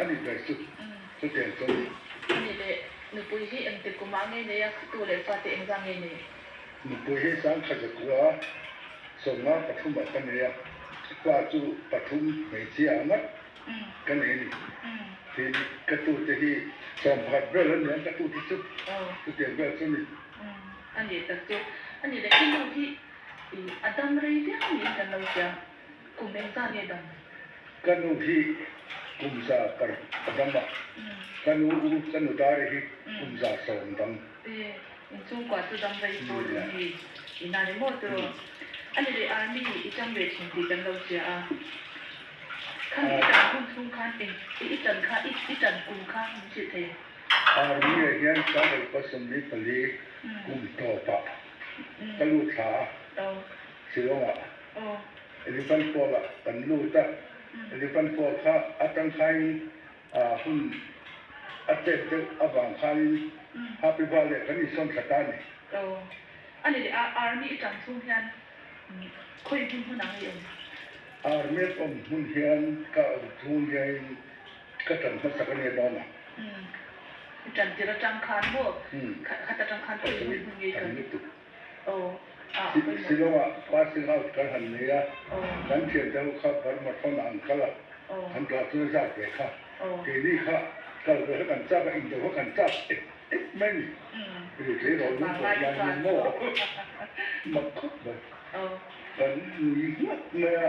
a nih ber chu chutiang chu a ni. A nih leh nupui hi engtik kumah nge nei a, tu leh fate engzah nge nei? Nupui hi sangkhat zakua 53 ah ka nei a, fa chu pathum hmeichhia ah ngat ka nei a ni. Tin, ka tute hi 11 vel a ni ang ka tute chu chutiang vel chu a ni. A nih tak chu. A nih leh i nu hi a dam rei viau niin kan lo hria. Kum engzah nge dam? Ka nu hi kum 100 a dam a, ka nu u ka nu Dari hi kum 110 dam. E, inchhungkua chu dam rei pawl in hi in a ni maw tiraw? A ni leh Army i tang ve thin tih kan lo hria a, khami i tan hun chhung khan eng i tan kha i tan kum kha min hrilh thei? Army ah hian 1974 kum tawpah ka lut thla a, Shillong ah. Elephant Fall ah kan lut a, Elephant Fall kha atang khain hun a chet deuh avang khanin Happy Valley ah kan insawn thla ta a ni. Aw, a ni leh a, Army i tang chhung hian khawi hmun hmun ang i awm? Army a awm hmun hian ka awm chhung hian ka tan hmasak a nia dawn a. Umm, i tan tir atang khan maw? Khat atang khan khawi hmun hmun nge i kal? Shillong ah passing out kan han nei a, kan thiante ho kha Burma thawn ah an kal a, an tah chu a zat ve kha. Keini kha kal ve kha kan chak a, indo kha kan chak ep ep mai ni. Hei tleirawl lung tawh lai hian maw mak khawp mai. Kan nui nghat mai a,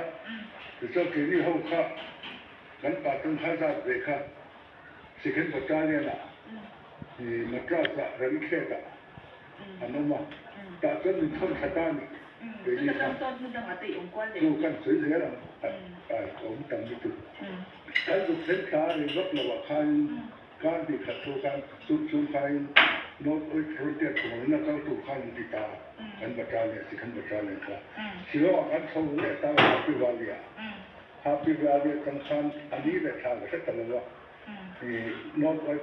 tichuan keini ho kha kan pa tum kha zat ve kha Second Battalion ah Madras ah Ranikhet ah an awm a, tah chuan min thawn thla ta a ni. Keini kha chu kan sawi zel ang a awm tam lutuk. Kan zuk then thla a rei vak lo ah khanin kar hnih khat thu khan chu chhung khain North Oil Frontier Pawl a kal tur khan an ti ta a, kan Battalion Second Battalion kha Shillong ah kan chho leh ta a Happy Valley ah. Happy Valley atang khan a ni leh thla ka hre ta lo a, North Oil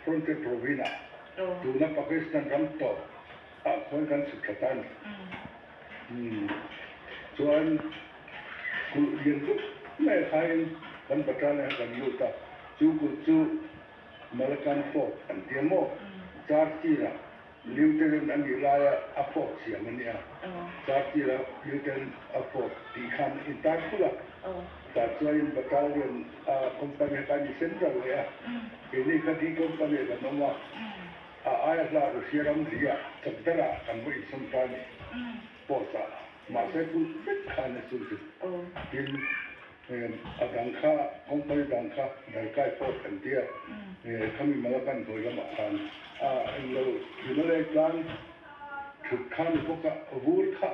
Frontier Province ah tuna Pakistan ram tawp ah khuan kan chhuk thla ta a ni. Chuan kulh lian dup mai khain kan Battalion kha kan lut a, chu kulh chu Malakand Fort an ti a maw? Char sirah Lieutenant a nih laia a fort siam a nia. Char sirah Lieutenant a fort tih khan intar khulh a, tah chuanin Battalion a Company kha an insen ral leh a, keini kha D Company ah kan awm a, a aia hla Russia ramri ah Chakdara kan va insawm ta a ni post ah, mahse kulh vek khan a chu chu. Tin, a dang kha company dang kha Darkai fort an tia, khami Malakand hnuai lamah khan a englo Himalaya tlang thut kha ni bawk a, vur kha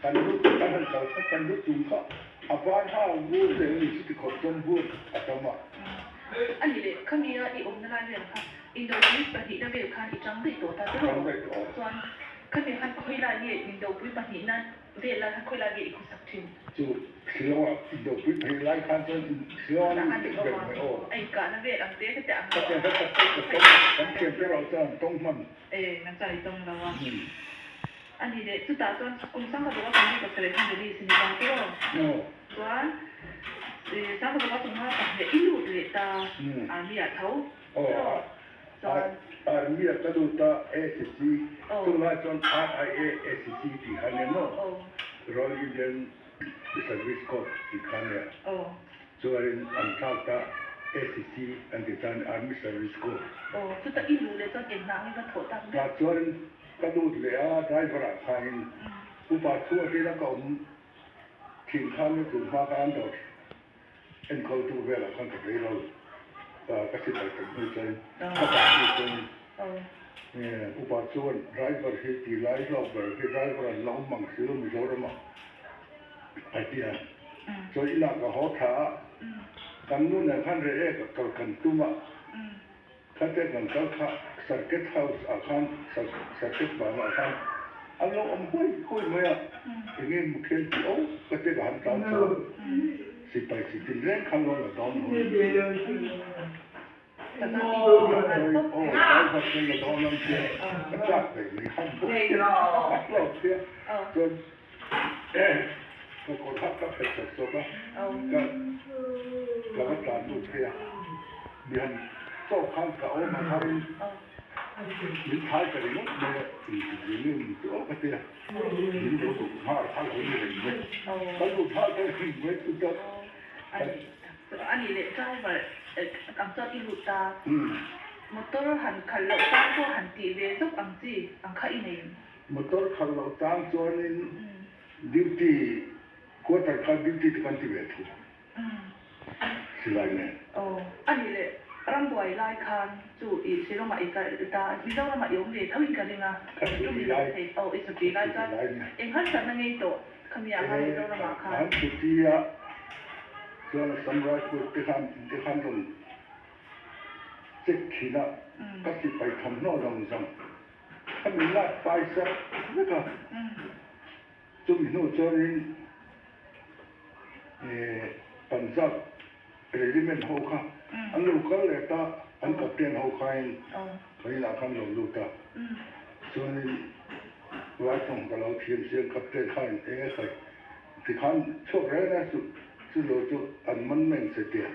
kan lut kan han kal kha kan lut chung kha a van ha vur zel a ni chuti khawp chuan vur a tam a. A ni leh, khami a i awmna lai vel kha Indopui pahnihna vel khan i chang daih tawh ta tiraw? Chuan khami khan khawi lai nge Indopui pahnihna vel lai khan khawi lai nge i khawsak thin? Chu Shillong ah Indopui pahnih lai khan chuan Shillong ah ni ber mai aw. A inkahna vel ang te ka ti ang lo a. Ka ti ang ka tawng a, kan thiam te erawh chuan an tawng hman. E, nang chuan i tawng lo a. A ni leh, chutah chuan kum 1927 khan release a ni ta tiraw? Chuan 1952 i lut leh ta Army ah tho tiraw? Chuan. Army ah ka lut a, ACC, tunlai chuan RIA ACC tih kha nia maw? Royal Indian Service Corps tih kha nia. Chuanin an thlak ta ACC an ti ta a ni, Army Service Corps. Aw, chutah i luh leh chuan eng hna angin va thawh tak ber? Tah chuan ka lut leh a, driver ah khanin upa thu aṭin a ka awm thin khan a tun hma khan an dawr enkawltu velah khan ka vei lo. Ka sipai tam hnu chuan ka bah hnu chuan upa chuan driver hi ti lai hlawk ber hi driver an la awm ang si lo Mizoram ah a ti a. Chuan inah ka haw thla a, kan nu nen khan reh e ka kal kan tum a, khatia kan kal kha Circuit House ah khan Circuit banah khan an lo awm huai huai mai a, enge mukhian tih aw ka tia ka han tlan chho a, sipai chi tin reng khan lo la dawn lo a ni. Aw driver chuan la dawn ang tia ka chak ve mai han bawk sia, a hlawk sia chuan. Ka kawr hak ka phelh sawk sawk a, ka ka va tlan lut phei a, mi han chawk khan ka awm ang khain min thai ta ringawt mai a, inti ve nge min ti awk a tia, min lo duh nghal kha lo ni reng mai, ka lut nghal ta reng mai chu chuan. A nih leh driver ang chuan i lut ta, motor han khalh loh tan pawh han tih ve zawk ang chi ang kha i nei em? Motor khalh loh tan chuanin Duty quarter kha duty te kan ti ve thu silai nen. Aw a nih leh rambuai lai khan chu i Shillong ah i kal ta Mizoram ah i awm ve tho in ka ring a Ka chhuti lai thei aw i chhuti lai chuan eng harsatna ngei tawh khami ah khan Mizoram ah khan. Kan chhuti a chuan Assam Rifles te khan te khan rawn check thin a ka sipai thawmhnaw zawng zawng A min lak fai sak vek a, chumi hnu chuanin Punjab Regiment ho kha an lo kal leh ta, an captain ho khain ka inah khan lo lut a, chuanin Vaithawng ka lo thiam si an captain khain eng e khai tikhan chhuak reng reng suh, chu lo chu an man mai ang che tia.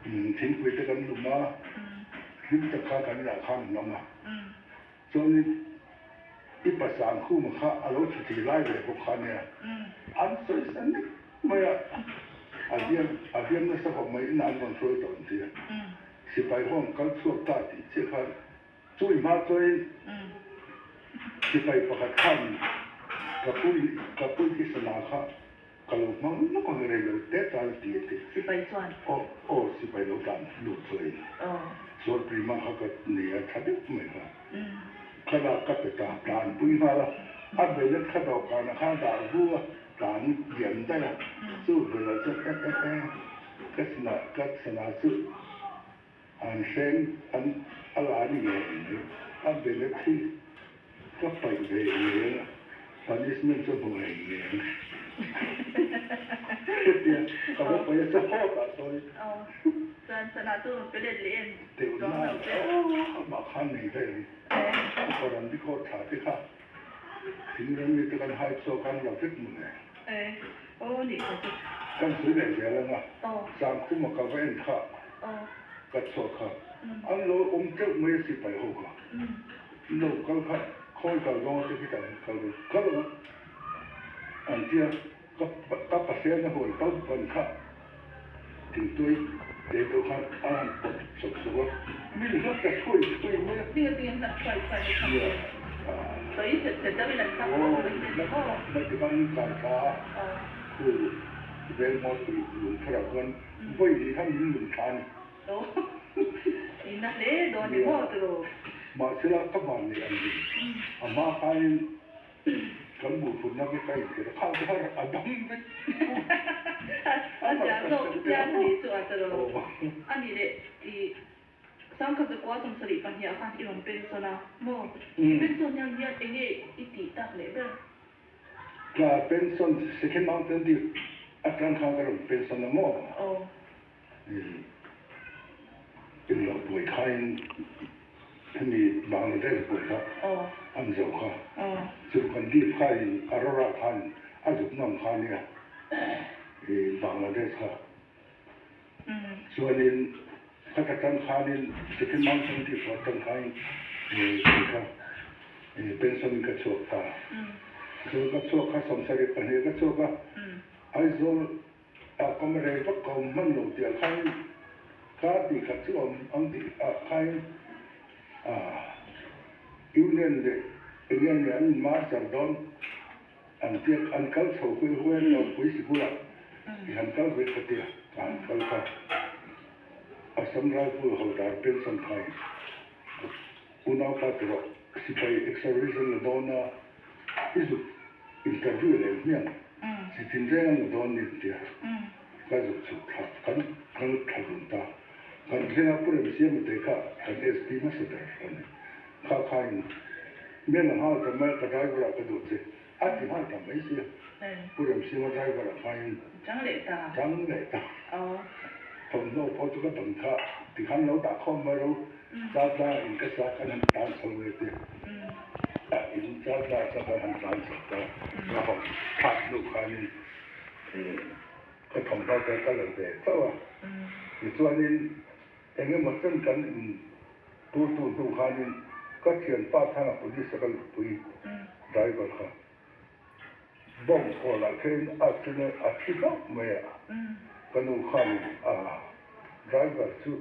Thingpui te kan lum a, hlim tak kha kan inah khan an awm a. Chuanin i pasang khuma kha a lo chhuti lai ve bawk kha ania. An sawi sa nek mai a, a hliam a hliam nasa khawp mai inah an rawn hruai tawh an ti a. Sipai ho an kal chhuak ta tih chiah khan Chui hma chuain sipai pakhat khan ka pui ka pui hi sana kha ka lo hmang lawk ang rei lo te tan ti a ti. Sipai chuan? Aw aw sipai lo tlan lut chuain chuan Prima kha ka nei a tha deuh mai kha. Ka lak ka pe ta tlan pui nghal a, a belet kha dawhkanah khan a dah vu a, tlan lian daih a, chu velah chuan e e e ka sana ka sana chu An hreng an a la ni ngei mai. A belet hi ka paih ve ngei a, punishment chu hmu ngei ngei ang. Hetia ka va paih a support ah sawi. Aw, chuan sana chu rawn pe let leh em? Teuh Chuang na lo che. Aw, amah khan nei daih ang. Upa Randi khaw tha te kha thing ram mi te kan hai chhuak an la vek mu le. Aw nih kha chu. Kan sawi leh zel ang a, Sangkhuma ka va en kha ka chhuak kha an lo awm teuh mai a sipai ho kha. An lo kal kha khawi kal zawng te khi kan kal ve kal ang a an tia ka ka pasena huan kal ban kha thingtui te deuh khan a han pawt sawk sawk a, mi hlap ta thuai thuai mai a. Tinge tinge hlap thuai thuai mai kha maw? Sawi set set deuhin an hlap vak mai che ni maw? Mai te khan an kai thla a, khu veng ngawtpui lung tharah chuan vawi leh khan min lung thla a ni. Aw, i na hle dawn ni maw tiraw? Mahsela ka van nei ang ni, a hma khain Kan buhfutna te ka inthlir a, khang te kha a dam vek. A zia zawk chiang a nih chu a tiraw? A nih leh i Sangkhat zakua 72 ah khan i rawn pension a maw? I pension hian hian eng nge i tih tak leh ber? Ka pension Second Mountain Dew atang khan ka rawn pension a maw? Aw. Englo buai khain hemi Bangladesh buai kha an zo kha chu kan leave khain Arora khan a zuk ngam kha nia i Bangladesh kha chuanin khata tang khanin Second Mountain leave atang khain kei kha pension in ka chhuak ta chuan ka chhuak kha 72 ka chhuak a Aizawl A kawm rei vak ka awm hman lo tih ah khain kar tih khat chu awm ang tih ah khain Union leh eng nge an in master dawn an tia an kal chho huai huai a Tawpui sikul ah i han kal ve ka tia ka han kal kha Assam Rifle Haldar pension khain unaupa ti rawh sipai ex-service an la dawn a i zuk interview leh hmiang chi tin reng an la dawn ni an tia ka zuk chhuk thla kan kal thla dun ta kan thleng a Pu Remsiama te kha kan SP hmasa ber a ni kha khain mel a nghal ta mai a ka driver ah ka duh che a ti nghal ta mai sia Pu Remsiama driver ah khain chang leh ta chang leh ta thawmhnaw pawh chu ka bang kha tikhan lo dah khawm mai ro Tlatla in ka sa kan han tan chho ve te a in. Chaltla atang khan han tlan chhuak ta, ka haw thlak hnu khanin ka thawmhnaw te ka la ve chauh a. Tichuanin eng emaw chen kan in tur tu hnu khanin ka thianpa thanga police a ka lutpui driver kha bomb kawlah khin a chune a thi hlauh mai a, ka nu khanin a driver chu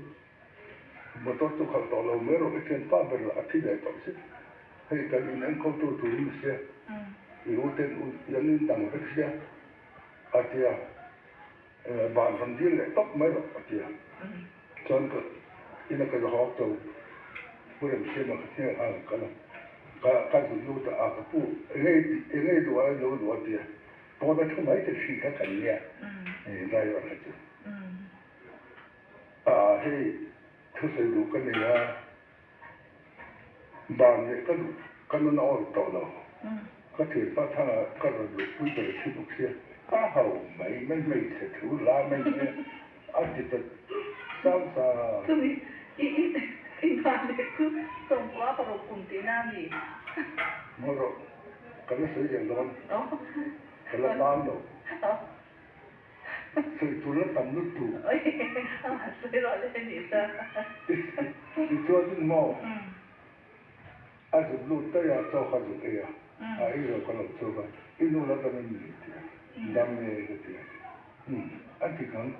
Motor chu khalh tawh lo mai rawh, i thianpa ber lah a thi leh tawh si. Hei kan in enkawltu tur hi ni sia, i u ten u an in dang vek sia a ti a, ban rawn dil leh tawp mai rawh a ti a. Chuan ka ina ka zahawk cho Pu Remsiama ka hnial nghal ang kal a, ka ka zut lut a, a ka pu enge i tih, enge i duh a i lo duh a ti a, pawna thu mai te hri kha kan nia driver kha chu. Ah hei thusawi duh ka nei a, ban leh ka duh ka nun a awi tawh lo. Ka thianpa thanga ka rawn luhpui ber thi bawk sia, a ho mai mai hmeichhe thu la mai mai a ti ta sang sang. Chumi i i i ban leh chu sawmkua paruk kum tihna a mi? Maw rawh, ka la sawi zel dawn, ka la tan lo. Sawi tur la tam lutuk. Sawi rawh le nih chuan. Tichuan in maw a zuk lut daih a, chaw kha zuk ei a, a ei lo ka lo chhuak a, i nu la dam em ni ti a, dam e ka ti a, umm a ti kang,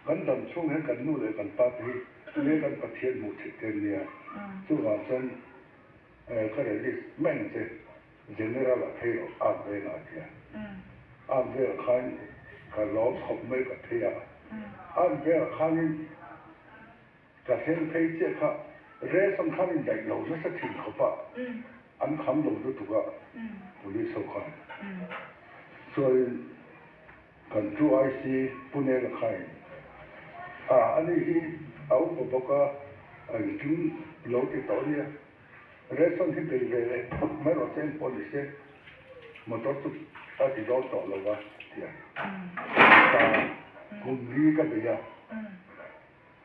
kan dam chhung hian kan nu leh kan pa te hi nge kan Pathian hmuh theih te an nia, chuvang chuan ka release mai ang che. General a phei rawh ap veng ah tia. Ap veng ah khan ka lawm khawp mai ka phei a. Ap veng ah khanin ka thleng phei chiah kha ration khan in daih lo nasa thin khawp a, an kham lo lutuk a police ho khan. Chuanin kan 2IC Pune la khain a ani hi a upa bawk a, a inkim lo ti tawh ania. Ration hi bei ve leh phawt mai rawh se engpawh ni se motor chu a ti dawn tawh lo va tia ta kum li ka bei a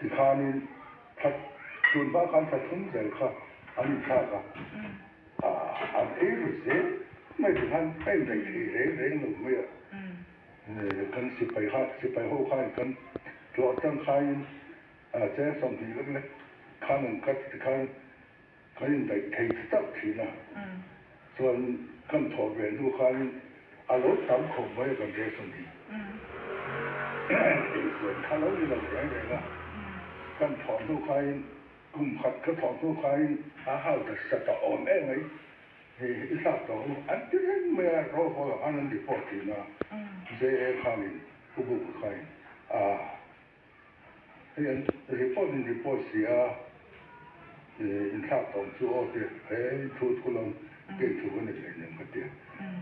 tikhanin thla tun hma khan thla thum zel kha an inthlak a an ei ru zel mai tikhan a indaih thei reng reng lo mai a kan sipai kha sipai ho khan kan tlawh atang khain A cheng 20 lek lek khan an cut ti khan kan indaih thei ta chauh thin a, chuan kan thawh ve hnu khanin a lo tam khawp mai a kan ration hi. Eisuan kha lo ni lo reng reng a, kan thawh hnu khain kum khat ka thawh hnu khain a hau ta sa ta awm em mai, hei i thlak tawh u an ti reng mai a, roll call ah khan an report thin a, JA khanin Pu Buka khain a. Hei an report in report si a, inthlak tawm chu aw ti he thu thu lam kei thu ka ni hlei nem ka ti a.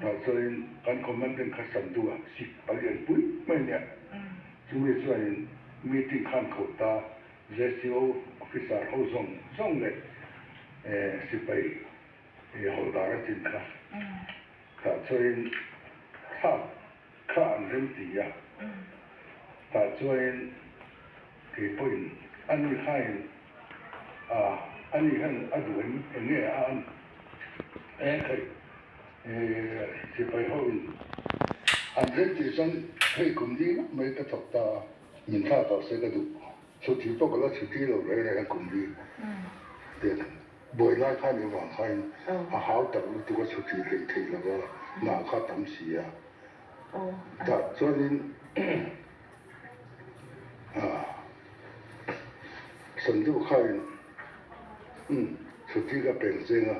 Tah chuanin kan commandant kha Sandu a sik a lian pui mai nia. Chumi chuanin meeting khan kho ta JCO officer ho zawng zawng leh sipai hawldar a chin kha. Tah chuanin thlak Kha an rem ti a, tah chuanin kei pawhin ani khain a ani hian a duh em eng nge a an eng khaih sipai ho in an rem tih chuan hei kum li ngawt mai ka thawk ta a, min thlah tawh se ka duh chhuti pawh ka la chhuti lo reng reng a kum li te buai lai khan i vang khain a hau tak lutuk a chhuti hleih theih lo a hnah kha tam si a. Tah chuanin Sandu khain chhuti ka peng cheng a,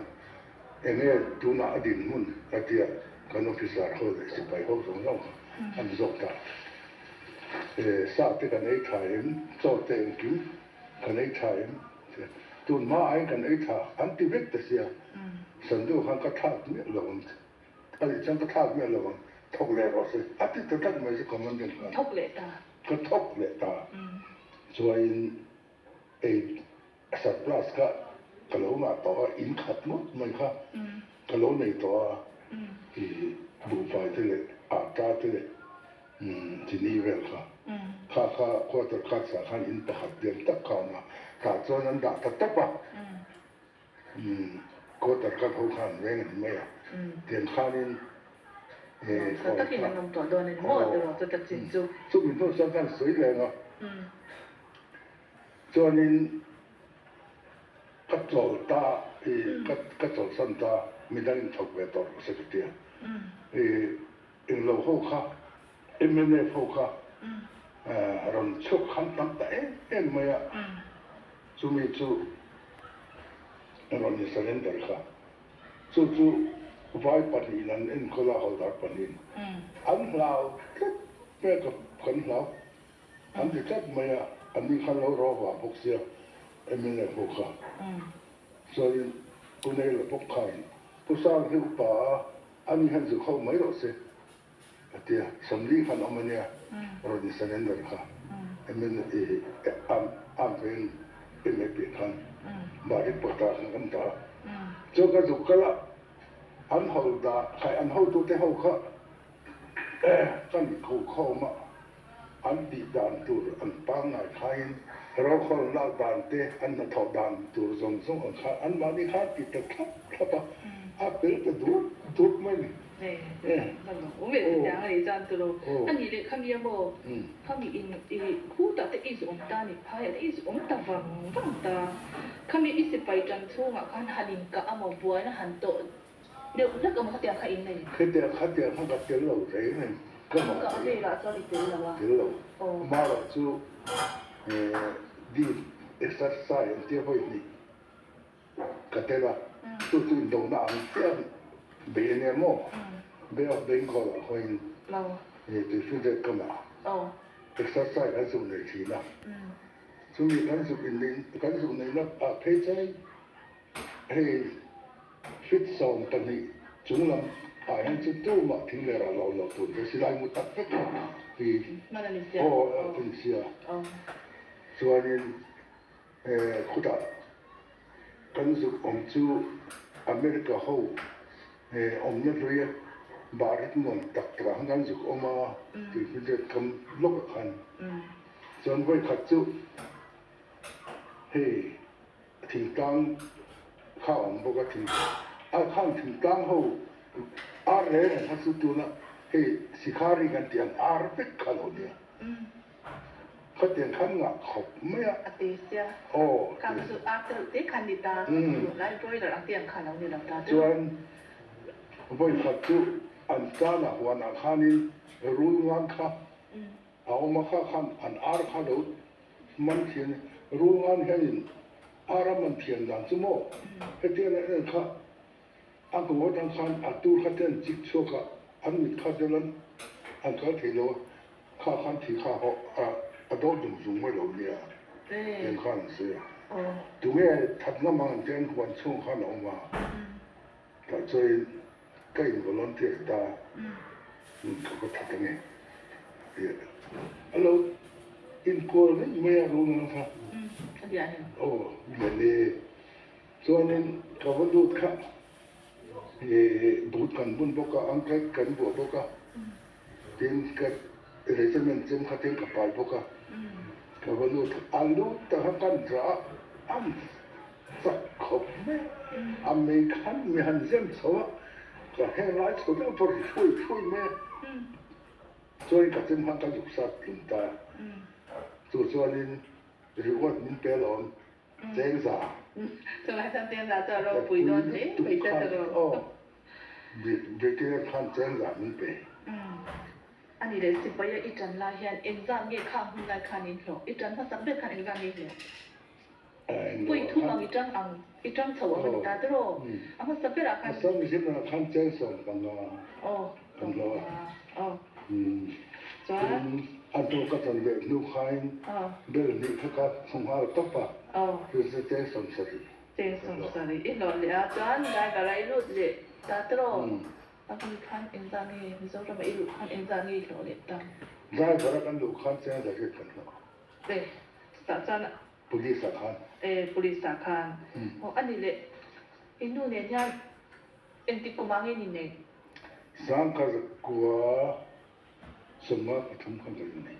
enge tunah a dinhmun a tia kan officer ho leh sipai ho zawng zawng kha an zawk ta. Sa te kan ei tha em, chaw te engkim kan ei tha em, tun hma aiin kan ei tha an ti vek ta sia, Sandu khan ka thlak miah lo ang che. A nih chuan ka thlak miah lo ang, thawk leh rawh se. A ti ta tlat mai chu commandant khan. Thawk leh ta. Ka thawk leh ta. Chuain ei surplus kha ka lo ngah tawh a, in khat ngawt mai kha ka lo nei tawh a, i buhfai te leh atta te leh chini vel kha. Kha kha quarter khat sa khan in pakhat lian tak kha a awm a, tah chuan an dah ta tawp a. Quarter kal ho khan an veng a ni mai a, tiang khanin Nuamsa takin an awm tawh dawn a ni maw tiraw chuta chin chu. Chumi hnu chuan kan sawi leng a, chuanin ka chawl ta i ka chawlhsan ta midangin thawk ve tawh rawh se ka ti a, i englo ho kha mnf ho kha rawn chhuak khan tam ta em em mai a, chumi chu rawn in surrender kha. Chu chu vai pahnihin an enkawl a, hawldar pahnihin an hlau tlat mai a, kan hlau an ti tlat mai a, an ni khan lo ro vah bawk sia mnf ho kha. Chuanin Pu Neila bawk khain Pu Sang hi upa a, ani hian zuk ho mai rawh se a ti a, 40 khan awm a nia rawn in surrender kha mnf am veng map khan Barik Pata khan kan dah a, chuan ka zuk kal a, an ho dah khai an hotute ho kha kan ko khawm a, an tih dan tur an pangngai khaiin rokhawlna lak dan te an hnathawh dan tur zawng zawng ang khan anmahni khan ti ta thlap thlap a, a pel ta dup dup mai a ni. Deuh hlek a maw khatiang kha in nei? Khitiang khatiang kha ka tel lo reng reng ka mah Ka velah chuan i tel lo a. Tel lo. Amaherawh chu deep exercise an tia vawi hnih ka tel a, chu chu indona ang chiah bei a nia maw? Bay of Bengal ah khawiin tuifinriat kamah exercise kan zuk nei thin a, chumi kan zuk inneih kan zuk neihna ah phei chuan Hei fit 12 chung lam ah hian chu tumah thing leh rah lo lo tur te silai mu tak vek hi aw a ni sia. Chuanin khutah kan zuk awm chu America ho awmna hlui a bahrik nuam tak takah khan kan zuk awm a tih hi ret kam lawkah khan chuan vawikhat chu hei Thingtlang kha a awm bawk a, thing a khang thingtlang ho ar reng ang kha chu tuna hei Sikhari kan tih ang ar vek kha lo nia. Khatiang khan ngah khawp mai a. A te sia. Aw. Khang chu ar te reuh te khan ni ta. Tunlai broiler ang te ang kha lo ni lo ta. Chuan vawikhat chu an tlanah huanah khanin rul ngan kha a awm a, kha khan an ar kha lo Man thian Rungan hianin ar a man thian dan chu maw? Hetiang en en kha a kaw atang khan a tur kha te an chik chhuak a, an mit kha tel an an kal thei lo a, kha khan thi kha hawh a a daw dum zung mai lo nia tiang khan an sawi a. Tunge that ngam ang an tia an huan chhung khan a awm a, tah chuan ka in volunteer ta ka va that ange a lo inkual reng mai a rung ang kha aw lian e chuanin ka va lut kha boot kan bun bawk a angkai kan buah bawk a tin ka regiment chem kha tin ka pai bawk a ka va lut a lut ta kha kan rah a an Chak khawp mai a, a mei khan mi han zem chho a, ka heng lai chho deuh pawh ri hruai hruai mai a, chuan ka chem khan ka zuk sat tlum ta a, chu chuanin reward min pe alawm, chengza. Chulai chuan chengza chu a ropui dawn hle mai che chu ro. Aw, Brigadier khan chengza min pe. A ni leh sipaia i tan lai hian engzat nge khang hun lai khan in hlawh? I tan hmasak ber khan engzat nge i hlawh? Pui thum ang i tang ang, i tang chho ang a ni ta tiraw? A hmasa berah khan. Assam zinah khan cheng 15 kan hlawh a. Chuan a hnu ka chan leh hnu khain bel hnih kha ka hmu nghal tawp a, chu chu cheng 70. Cheng 70 i hlawh leh a, chuan driver a i lut leh ta tiraw? A hmun khan engzah nge Mizoram a i luh khan engzah nge i hlawh leh ta? Driver a kan luh khan cheng 100 kan hlawh. E, chutah chuan Police ah khan. E, police ah khan. Aw, a nih leh i nu nen hian engtik kum ah nge ni nei? Sangkar kua 53 khan ka in nei.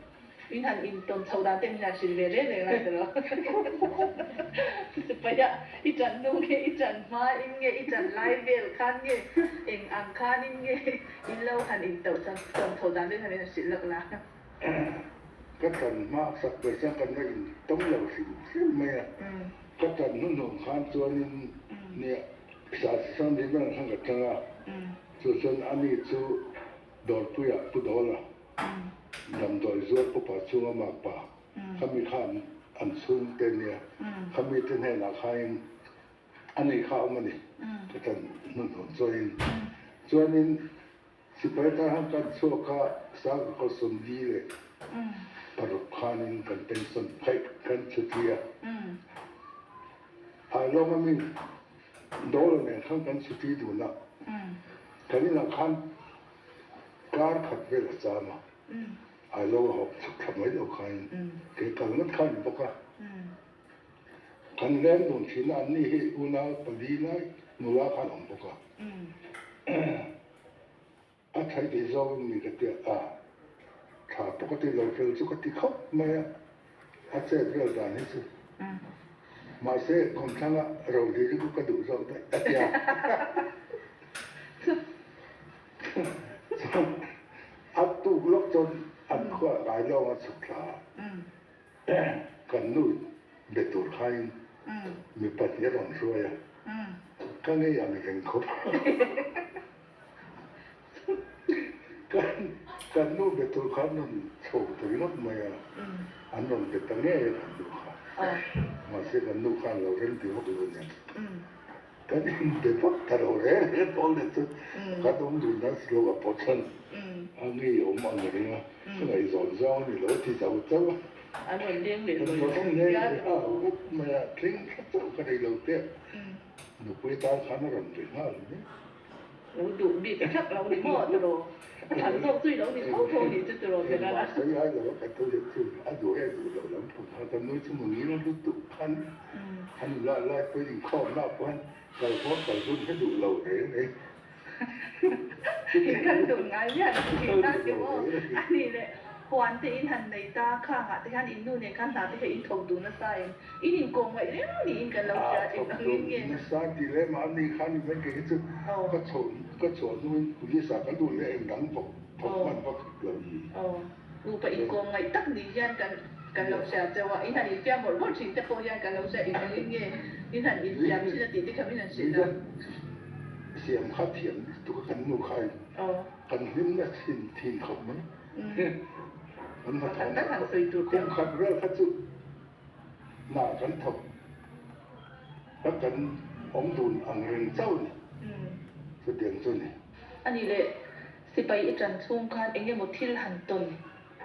In han intawn chho dan te min han hrilh ve reng reng lai ta lo. Sipaia i ṭan hnu nge i ṭan hma in nge i ṭan lai vel khan nge eng ang khan in nge in lo han intawn chho dan te kha min han hrilh lawk la. Ka ṭan hma sak ber chuan kan la intawm lo hrim hrim mai a. Ka ṭan hnuhnawm khan chuanin nia Sasisam River khan ka ṭang a, chu chuan ani chu Dawrpuiah Pu Dawla damdawi zuar pupa chunga makpa khami khan an chhungte nia khami te hnenah khain ani kha a awm a ni ka ṭan hnuhnawm chuanin chuanin Sipai tan han kan chhuak a, Sangha khaw sawmli leh paruk khanin kan pension phaih kan chhuti a. Ailawng ami Dawla nen khan kan chhuti dun a, kan inah khan kar khat vel a cham a, Ailawng a hawk chhuk thla mai lo khain kei kal ngat kha a ni bawk a. Kan leng dun thin a, anni hi unau pali lai nula khan a awm bawk a. A thai thei zawngin mi ka tia a, thla pawh ka ti lo fel chu ka ti khawp mai a, a chet vel dan hi chu. Mahse kawmthlanga rohli hi chu ka duh zawk daih a tia. Chuan a tuk lawk chuan an khuah rai lawng a chhuk thla a, kan nu be tur khain mi pahnih a rawn hruai a, ka ngei ang reng khawp. Kan nu be tur kha an rawn chho ta ringawt mai a, an rawn be ta ngei a kan nu kha. Mahse kan nu khan lo rem ti vak lo nen kan inbe vak ta lo reng reng tawh leh chu kan awm dun dan si lo a pawh chuan a ngeiawm ang reng a, ka ngaihzawn zawng a ni lo a ti zo chauh a. An rawn leng leh lawi bawk sia tiraw? Mai a, thleng thla chauh ka nei lo teh. Nupui tan khan a rawn be nghal mai. Lo duh bik thak lo ni maw tiraw? A than zawk chu i lo ni tho tho nih chu tiraw Bena? Engmah sawi ai lo a ka thu leh chu a duh e duh loh lam pang kha ka nui chu mawni lo lutuk khan an la lai pawhin inkhawmna ah pawh hian kal haw kal hun hi duh lo reng reng. In kan duh ngai miah lo tih na ti maw? A nih leh huan te in han nei ta khangah te hian in nu nen khan hna te kha in thawk duh nasa em? In inkawm ngaih reng niin kan lo hria eng ang in nge? Nasa tih leh mahni khan in mai kei hi chu ka chhoh ka chhuah hnuin police ah ka lut leh eng dang vawk thawk hman vak lo ni. Aw nupa inkawm ngaih tak ni hian kan kan lo hria cheu a, in han infiam mawlh mawlh thin te pawh hian kan lo hria eng ang in nge in han infiam thin a tih te kha min han hrilh a. Siam kha thiam lutuk a kan nu kha in kan hlim na thin thin khawp mai. Kan hnathawhna kum khat vel kha chu Hna kan thawk a kan awm dun ang reng chauh a ni. Chutiang chu a ni. A nih leh, sipai i ṭan chhung khan eng emaw thil han tawn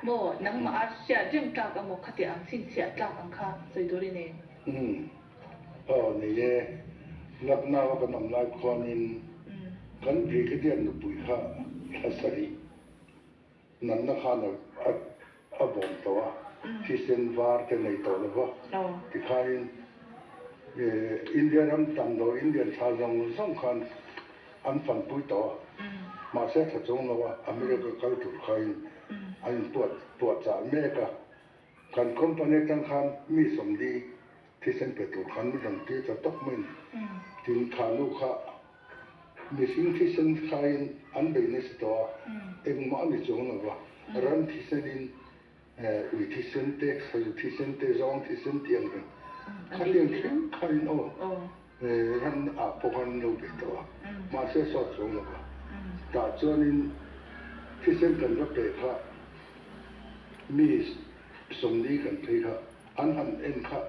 maw? Nangmah a hriat reng tlak a maw khati ang chhinchhiah tlak ang kha sawi tur i nei? Umm. Aw nei e. Lucknow a kan awm lai khuanin kan brigadier nupui kha thla sarih Natna khan a bawm tawh a, thisen var te nei tawh lo va, tikhain India ram tam lo Indian thla zawng zawng khan an fanpui tawh a, mahse a tha chung lo a, America kal tur khain an inpuah puahchah mek a, kan company atang khan mi sawmli thisen pe tur khan min rawn tir ta tawp mai a ni. Tin, kha nu kha Mihring thisen khain an bei nasa tawh a, engmah a ni chuang lo va. Ram thisenin ui thisen te, sazu thisen te, zawng thisen tih ang reng khatiang thleng khain aw ran ah pawh khan an lo bei tawh a, mahse a sawt chuang lo va. Tah chuanin thisen kan va pe kha mi sawmli kan phei kha an han en kha.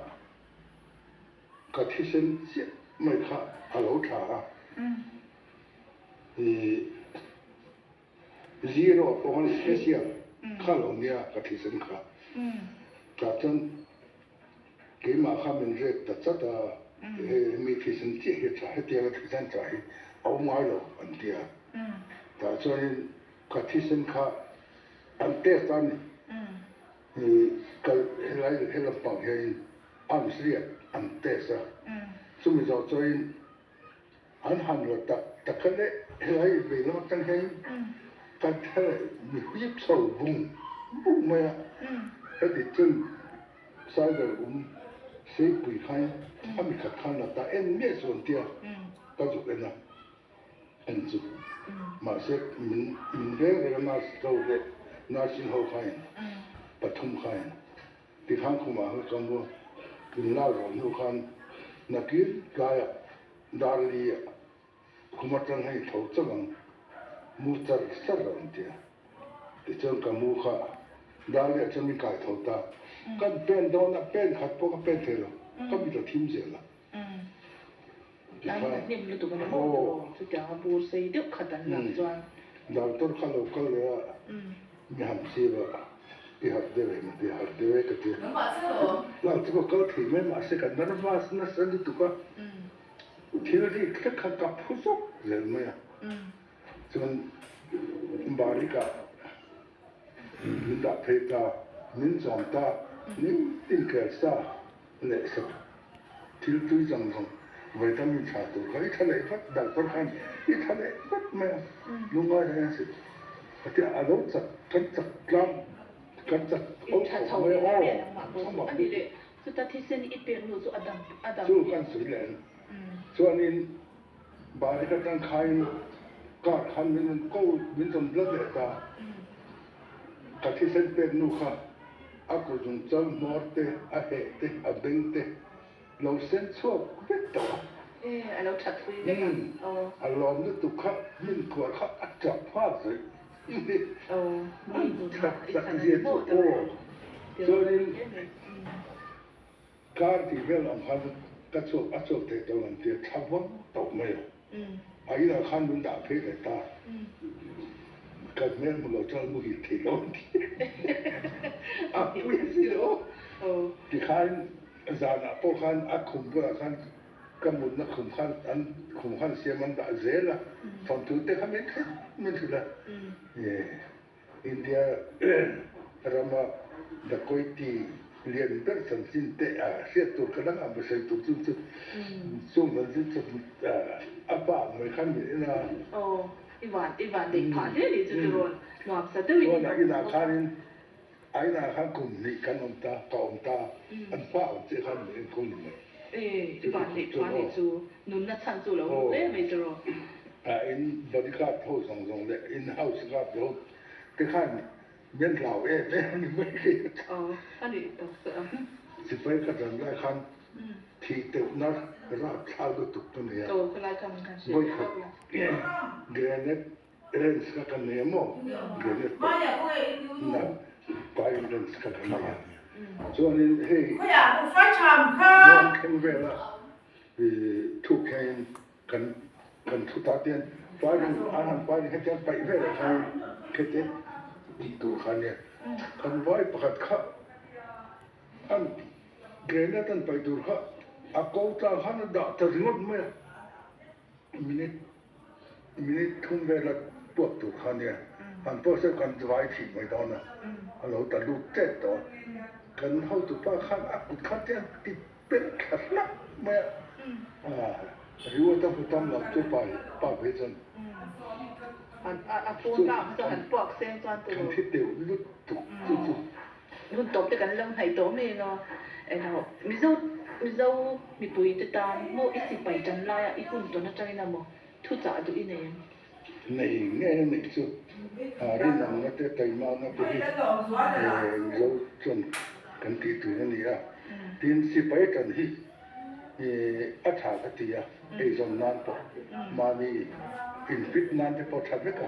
Ka thisen chiah mai kha a lo tha a, i zero pawh khan special kha lo nia ka thisen kha. Tah chuan keimah kha min rek ta chat a, hei mi thisen chiah hi a tha, hetianga thisen tha hi a awm ngai lo an ti a. Tah chuanin ka thisen kha an test a ni. Kal helai helam pang hianin arms riat an test a, chumi zawh chuanin an han rawt tak tak a leh helai veilam atang hianin kan thel mi huip chho vung vung mai a. Heti chuan cyber um seipui khan a mi khat khan la ta en miah suh an tia ka zuk en a en chu mahse min min reng reng a nurse ho leh nursing ho khain pathum khain tikhan khumah khan ka mu a min lak zawh hnu khan nakin tlaiah dar li ah Khum atang hei tho chauh ang, mu char char a awm tia. Tichuan ka mu kha dar leh chuan min kai tho ta. Kan pen dawn a, pen khat pawh ka pen thei lo, ka mit a thim zel a. Tikhan hnim lutuk a ni maw tiraw? Chutiang a bur sei deuh khat an lak chuan. Doctor kha lo kal leh a, mi ham sir a, i harh deuh em a ti, harh deuh e ka ti. Lak chu ka kal thei mai mahse ka nervous nasa lutuk a. Thil rik hlek kha ka phu zawk zel mai a, chuan Barika min dah phei ta, min chawm ta, nitin kel sa leh sak thil tui zawng zawng vitamin tha tur kha i tha leh vat, doctor khan i tha leh vat mai a, lungngai reng a si a ti a, a lo chak kan chak tlang kan chak I tha chho leh mai ang mah pawh chu. Chuta thisen i pek nu chu a dam a dam. Chu kan sawi leh ang. Chuanin Bari ka tang khain car khan min rawn ko min rawn la leh ta. Ka thisen pek nu kha a kut zung chal hmawr te, a heh te, a beng te lo sen chhuak vek tawh a. E, a lo that thui vek a. Aw. A lawm lutuk kha min kuah kha a tap nghal zawih. Aw, mi nun That i tak chan a zia ni chu maw aw. tawh. Chuanin kar tih vel ang khan ka chhuak a chhuak thei tawh ang tia tha vang tawh mai a. A inah khan min dah phei leh ta. Ka hmel hmu lo chuan muhil thei lo an ti. A pui si lo. Tikhan zanah pawh khan a khum bulah khan ka mutna khum khan an khum khan siam an dah zel a. Thawnthu te kha min hrilh min hrilh a. India rama dacoity lian ber chanchin te a hriat tur ka dang a sawi tur chu chu chung chanchin chu a pa ang mai khan min en a. Aw, i van i van neih phah hle ni chu tirawn nuam sa deuhin i awm bawk. Chuan a inah khan kum hnih kan awm ta, ka awm ta, an fa awm chiah khan min enkawl ni mai. E, i van neih phah nih chu nunna chhan chu lo hmu hle mai tiraw. A in bodyguard ho zawng zawng leh in house guard ho te khan min hlau em em a ni mai khi. Aw, a nih tak chu a. Sipai ka dan lai khan thih teuhna rapthlak lutuk ka nei a. Aw, khawlai kha min han hriat leh hlauh la. Grenade range kha ka nei a maw? Grenade pawh na firing range kha ka nei a. Chuanin hei Hmawng thleng vela thuk hian Kan kan thu ta tian firing an han firing hetiang paih vel ah khan khete tih tur kha ania kan vai pakhat kha an grenade an paih tur kha a ko tlang khan a dah ta ringawt mai a minute minute thum vela puak tur kha ania han pawh se kan vai thih mai dawn a a lo ta lut tet tawh a kan hotupa khan a kut kha tiang ti Pek thla hlak mai a, Riwata hmu tam lo chu pa pa phei chuan A phone ka ang chu han puak seng chuan tu kan thi deuh lutuk chu chu. Hun tawp te kan lo hnaih tawh mai emaw emaw Mizo Mizo mipui te tan maw i sipai tan laia i hun tawn atangin emaw thuchah duh i nei em? Nei ngei a nih chu rinawmna te taimahna te hi Mizo chuan kan tih tur a ni a, tin sipai tan hi a tha ka ti a, eizawn nan pawh mahni infit nan te pawh a tha vek a,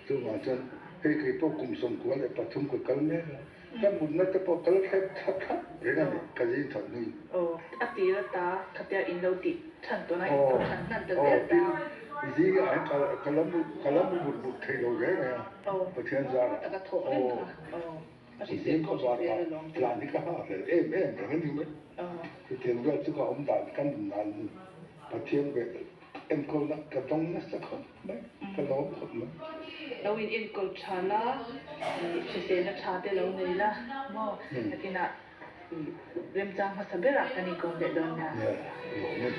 chuvang chuan hei kei pawh kum 93 ka kal mek a, ka mutna te pawh kal thlep thlap thlap reng a ni, ka zing that hnuin. Aw, a tir ata khatia in lo tih than tawh na, in lo than hnan ta zel ta. Aw, tin zingah hian ka la mu ka la mu but but thei lo reng reng a, Pathian zarah. Aw, taka thawh reng kha, aw, a hrisel pawh hrisel alawm te. Tlan hi ka hah hlel em em reng a ni mai. Chutiang vel chu ka awm dan ka nun dan Pathian ve Enkawlna ka dawng nasa khawp mai, ka lawm khawp mai. Lo in enkawl tha la, hriselna tha te lo nei la maw? Nakinah remchang hmasa berah kan inkawm leh dawn nia. Nia, lawm e.